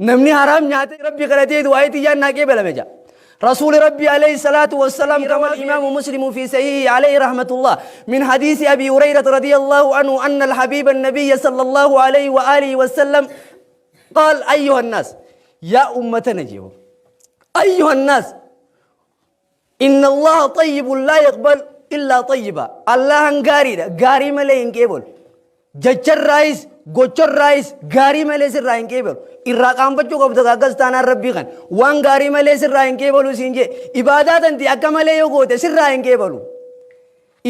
Namni haraam nyaate Rabbi kadhatee du'aa'ii tiyyaan naa qeebalame jedha. رسول ربي عليه الصلاة والسلام كما الإمام مسلم في صحيحه عليه رحمة الله من حديث أبي هريرة رضي الله عنه أن الحبيب النبي صلى الله عليه وآله وسلم قال أيها الناس يا أمة نجيب أيها الناس إن الله طيب لا يقبل إلا طيبا. الله gaariidha, gaarii malee hin qeebalu. Jecharraayis gocharraayis gaarii malee sirraa hin qeebalu. Irraa qaanfachuu qabdu akkas taanaan Rabbii kan waan gaarii malee sirraa hin qeebalu siin jee. Ibaadaa tanti akka malee yoo goote sirraa hin qeebalu.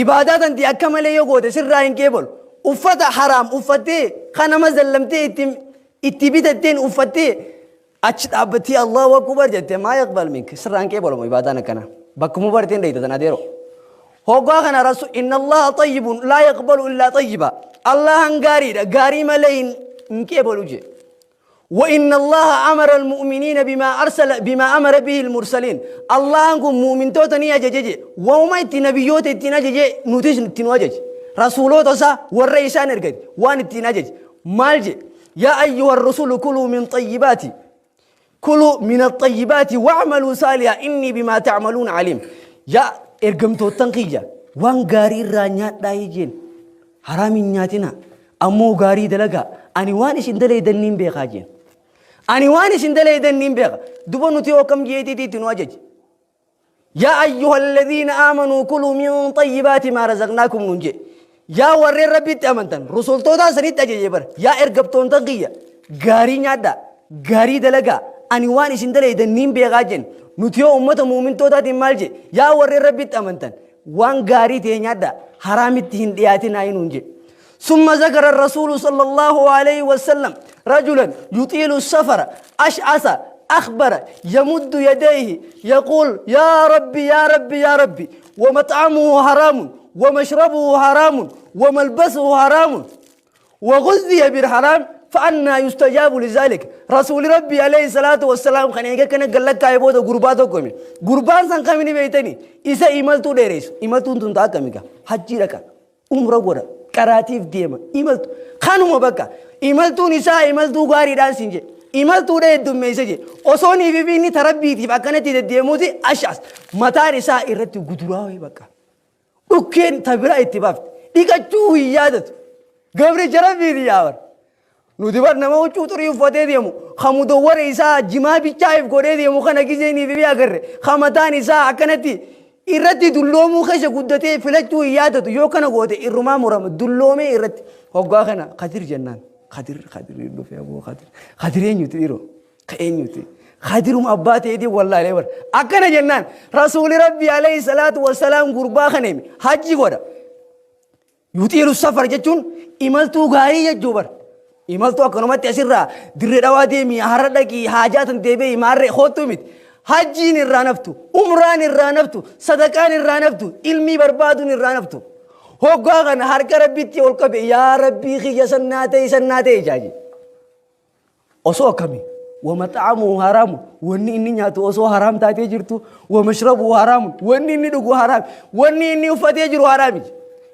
Ibaadaa tanti akka malee yoo goote sirraa hin qeebalu. Uffata haraam uffattee kan nama zallamtee itti bitatteen uffattee achi dhaabbattee Allahu akbar jettee maa yaqbal mink, sirraa hin qeebalamu ibaadaan akkana. Bakkuma barteen dheeyta tan adeero. Hoggaa kana rasu inna Allaha tayyibun laa yaqbalu illaa tayyiba. Allahan gaariidha, gaarii malee hin qeebalu jee. وإن الله أمر المؤمنين بما أرسل بما أمر به المرسلين. الله أنكم مؤمن توتني أججج وما إتي نبيوت إتي نجج نوتيش إتي نوجج رسولوت سا والرئيسان إرقد وان إتي نجج مالجي يا أيها الرسل كلوا من طيبات كلوا من الطيبات واعملوا صالحا إني بما تعملون عليم. يا ergamtoottan kiyya, waan gaarii irraa nyaadhaa jeen, haraam hin nyaatina, ammoo gaarii dalagaa, ani waan isin dalaydan niin beekaa jeen. Ani waan isin dalaydan niin beeka. Duba nuti yoo kam jeetiiti itti nu ajaje? يا أيها الذين آمنوا كلوا من طيبات ما رزقناكم nuun jee. Yaa warreen Rabbitti amantan, rusultoota sanitti ajaje bara, yaa ergamtoota kiyya, gaarii nyaadhaa, gaarii dalagaa, ani waan isin dalaydan niin beekaa jeen. Nuti yoo ummata muumintootaatiin maal jee? Yaa warreen Rabbitti amantan, waan gaarii ta'e nyaadhaa, haraamitti hin dhiyaatinaa nuun jee. ثم ذكر الرسول صلى الله عليه وسلم رجلا يطيل السفر أشعث أغبر يمد يديه يقول يا ربي يا ربي يا ربي، ومطعمه حرام ومشربه حرام وملبسه حرام وغذي بالحرام، فأنى يستجاب لذلك؟ رسول ربي عليه الصلاة والسلام kan eega kana gallakkaa booda gurbaa tokko hime. Gurbaan san kamini beeytani? Isa imaltuu dheeressu. Imaltuun tun ta'a akkamiga? Hajjii dhaqa, umra godha, qaraatiif deema, imaltu kanuma bakka imaltuun isaa imaltuu gaariidhaan siin jedhe, imaltuudha heddummeessa jedhe. Osoo niif fi inni tarabbiitiif akkanatti deddeemuuti ashaas mataan isaa irratti guduraa bakka dhukkeen tabira itti baafte, dhiqachuu hin yaadatu. Gabricha Rabbiiti yaa. Nuti bar nama huccuu xurii uffatee deemu, kamudowwara isaa jimaa bichaa'eef godhee deemu kana gizeenii fi agarre, kamataan isaa akkanatti irratti dulloomuu keessa guddatee filachuu hin yaadatu. Yoo kana goote irrumaa murama. Dulloomee irratti hoggaa kana Kadir jennaan, Kadir, Kadir dhufe. Aboo Kadir, Kadir eenyuti dhiiroo? Ka eenyuti? Kadiruma abbaa ta'eetii wallaalee bar. Akkana jennaan Rasuuli Rabbi alayhi salaatu wassalaam gurbaa kana hime. Hajji godha, يطيل السفر jechuun imaltuu gaarii jechuu bar. Imaltuu akkanumatti asirraa Dirree Dhawaa deemi, har'a dhaqii, haajaa tan deebi'ee maarree hoottuu miti. Hajjiin irraa naftu, umraan irraa naftu, sadaqaan irraa naftu, ilmii barbaaduun irraa naftu. Hoggaa kana harka Rabbitti ol qabe, yaa Rabbii kiyya, sannaa ta'e, sannaa ta'e jaaji. Osoo akkamii? ومطعمه حرام, wanni inni nyaatu osoo haraam taatee jirtu, ومشربه حرام, wanni inni dhugu haraam, wanni inni uffatee jiru haraami.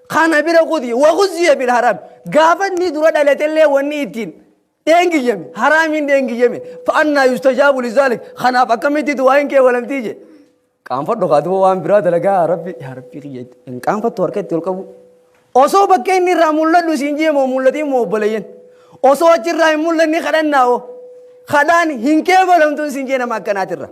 Kana bira kuti وغذي بالحرام, gaafa inni dura dhalatellee wanni ittiin dheengiyyame haraamiin dheengiyyame. فأنى يستجاب لذلك, kanaaf akkamitti du'aan kee walamtii je. Qaanfadhu kaatuba waan biraa dalagaa. Rabbi, yaa Rabbi kiyya, hin qaanfattu harka itti ol qabu? Osoo bakka inni irraa mul'adhu siin jee moo mul'atiin moo obboleeyyan? Osoo achirraa hin mul'anne kadhannaa oo kadhaan hin keebalamtuun siin jee nama akkanaatirra.